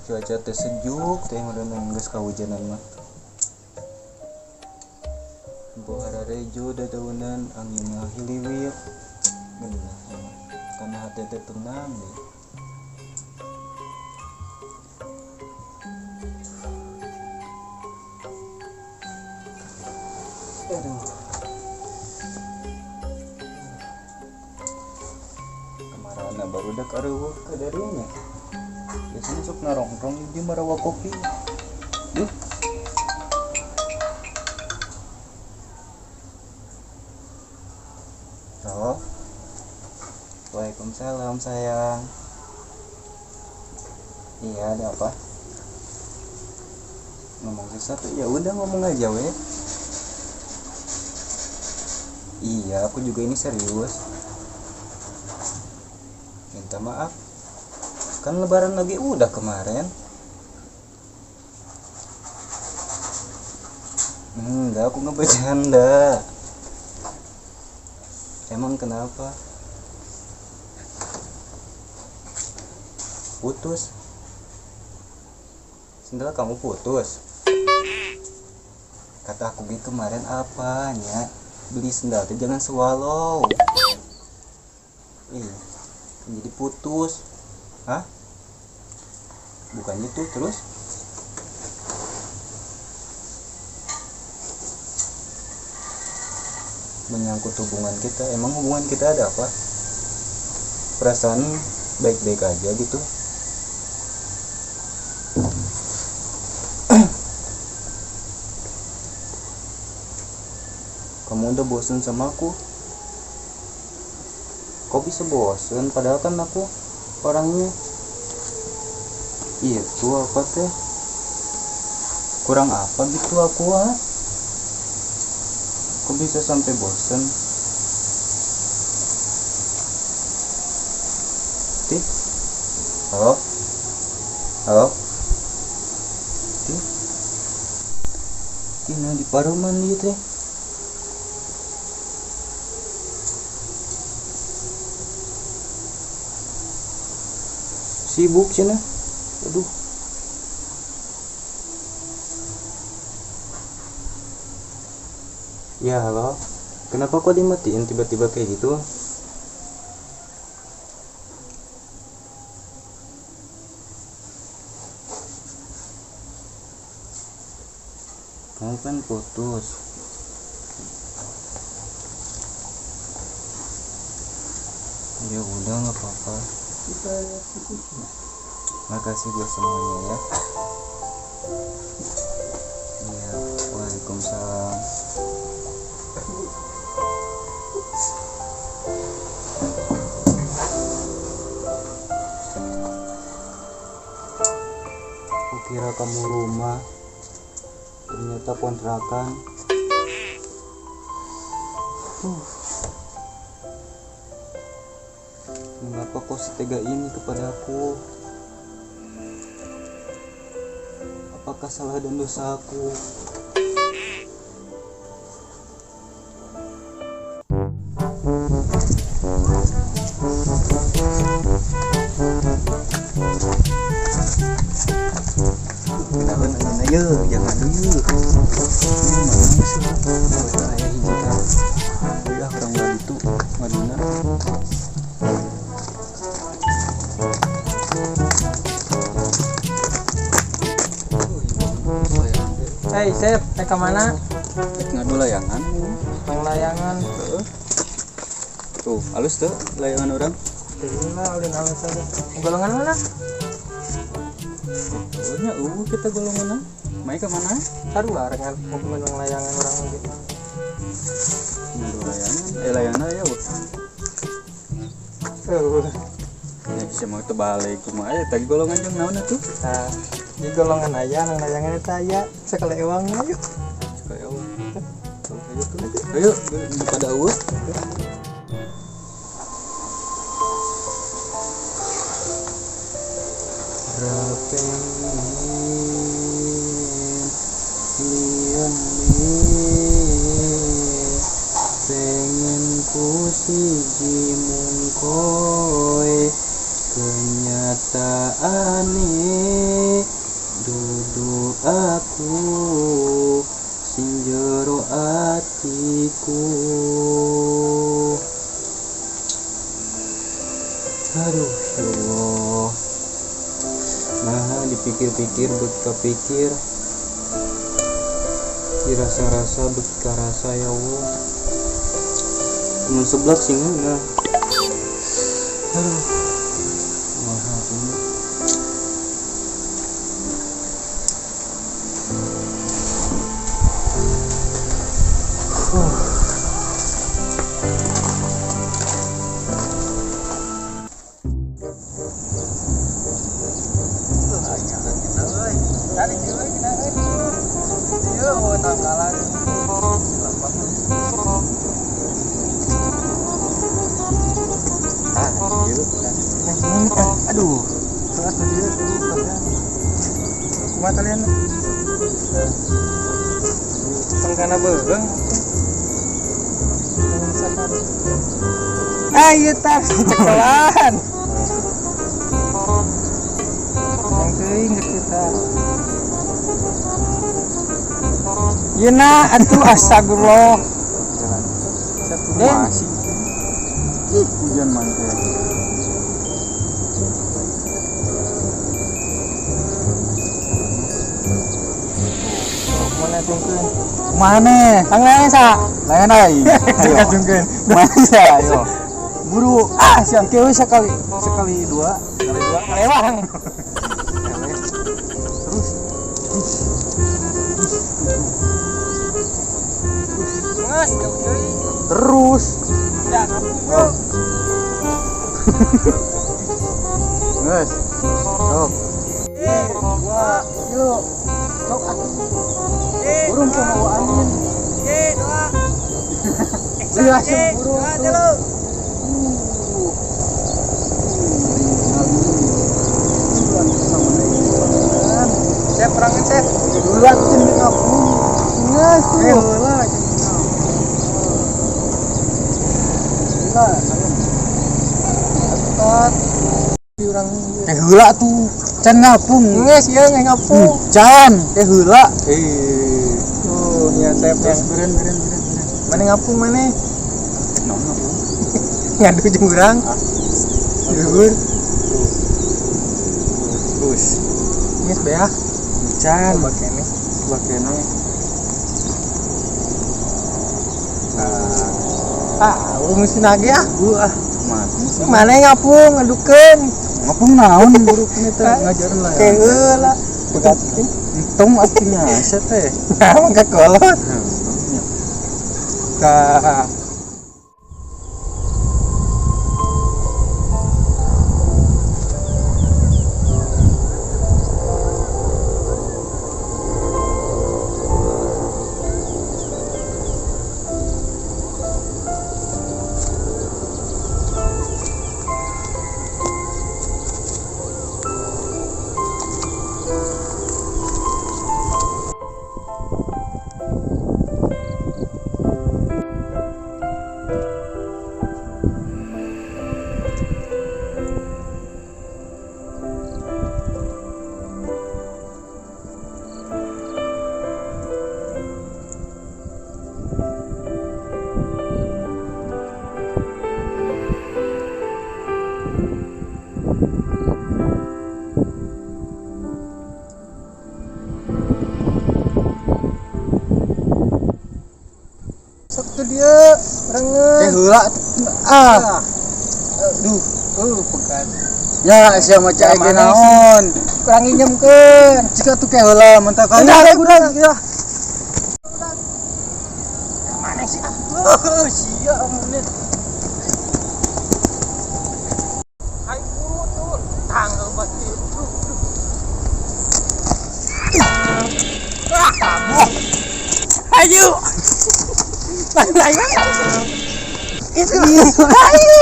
Cuaca teh sejuk teh meureun geus kahujanan mah. Empo hararejo dadaunan angin ngahiliwir. Geunah kana hate teh tenang deh. Aduh. Kamarana barudak areuweuh ka darinya. Biasanya sok narongkrong di marawa kopi. Duh. Halo. Waalaikumsalam sayang. Iya, ada apa? Ngomong sesuatu? Ya udah ngomong aja weh. Iya, aku juga ini serius. Minta maaf. Kan lebaran lagi udah kemarin. Enggak, aku nggak bercanda. Emang kenapa? Putus. Sendal kamu putus. Kata aku gitu kemarin apanya? Beli sendal tuh jangan swallow. Ih, jadi putus. Hah? Bukan itu terus? Menyangkut hubungan kita. Emang hubungan kita ada apa? Perasaan baik-baik aja gitu. Kamu udah bosen sama aku? Kok bisa bosen? Padahal kan aku orangnya itu apa teh? Kurang apa gitu aku, ah? Kok bisa sampai bosen? Ti? Halo? Halo? Ti? Ti, nah di paruman dia teh. Sibuk cina. Aduh. Ya halo. Kenapa kok dimatiin tiba-tiba kayak gitu? Kamu kan putus. Ya udah nggak apa-apa. Makasih buat semuanya ya. Iya, waalaikumsalam. Aku kira kamu rumah, ternyata kontrakan. Mengapa kau setega ini kepadaku? Apakah salah dan dosaku? Kenapa nanya ya? Jangan dulu. Ini mana sih? Oh, ayah hiji kan. Udah orang buat itu Maduna. Hei, Sep, ke mana? Ngadu layangan. Mang layangan. Tuh, halus tuh layangan orang. Terima, ulin halus aja. Golongan mana? Nya kita golongan. Mai ke mana? Sarua dengan hubungan mang layangan orang gitu. Ngadu layangan. Layangan ya, Bu. Ya bisa mau terbalik kumaha ya tadi golongan jeung naon atuh? Nah, di golongan aya nang layangan eta aya sekali ewang ayo. Sekali ewang. Ayo pada eueuh. Pengen ku siji mung kowe kenyataane Atiku, sing jero atiku. Aduh, ya Allah. Nah, dipikir-pikir beuki kapikir, dirasa-rasa beuki karasa, ya Allah. Mun seblak sih ngeunah. Aduh, kumaha atuh nya. Huh. Cari jieu euy kena euy. Ieu eueuh tangkalan. Lapangan. Ah, ieu. Nah, aduh. Kelas tadi ieu talian. Kumaha talian? Tengkana beuheung. Ah, ieu tah cekelan. Yang teuing geus tah. Ieu na atuh astagfirullah. Jalan. Satu den. Masih. Ih, hujan mantep. Mana jungkeun? Mana? Tangan sa. Lain ai. Ayo. Jungkeun. Mana ayo. Buru. Ah, siang kewe sekali sekali dua, Sekali dua ngelewang. Terus. Nges, jauh deui. Terus. Ya, ngapung, bro. Nges. Sok. Dua, tilu. Sok atuh. Burung tuh mau angin. Dua. Iya, burung Dua, tuh. tilu. Saya perangin, Seth. Duluan cen ngapung. Nges tuh. Eh, heula Gila, ayo. Cepat. Urang Teh heula tuh. Can ngapung. nges ieu nges ngapung. Can, teh heula. Eh. Tuh, nya Seth Terus yang beren beren beren beren. mana ngapung mana? Naon ngapung? Ngadu jeung urang. Ah. Luhur. Tuh. Terus. Nges beah. Can, Coba kene. coba kene. Ah, mesti nage ah. Gua ah, mati sih. Mana ngapung ngadukeun. Ngapung naon buruk ini teh ngajarin lah ya. Ke heula. Pegatkeun. Entong atuh nya teh. Nah, mangga kolot. Tah. Sok tuh dia Teh rengen. heula ah. Aduh, pegat. Ya sia mah cai ge Mana naon. Kurang nginjemkeun. Jika tuh ke heula mentah kali. Udah, udah, udah. Mana sih? Oh, sia menit. Ayo buru tuh. Tanggal pasti. Ah, kamu. Ayo. Ayo. Itu. Ayo.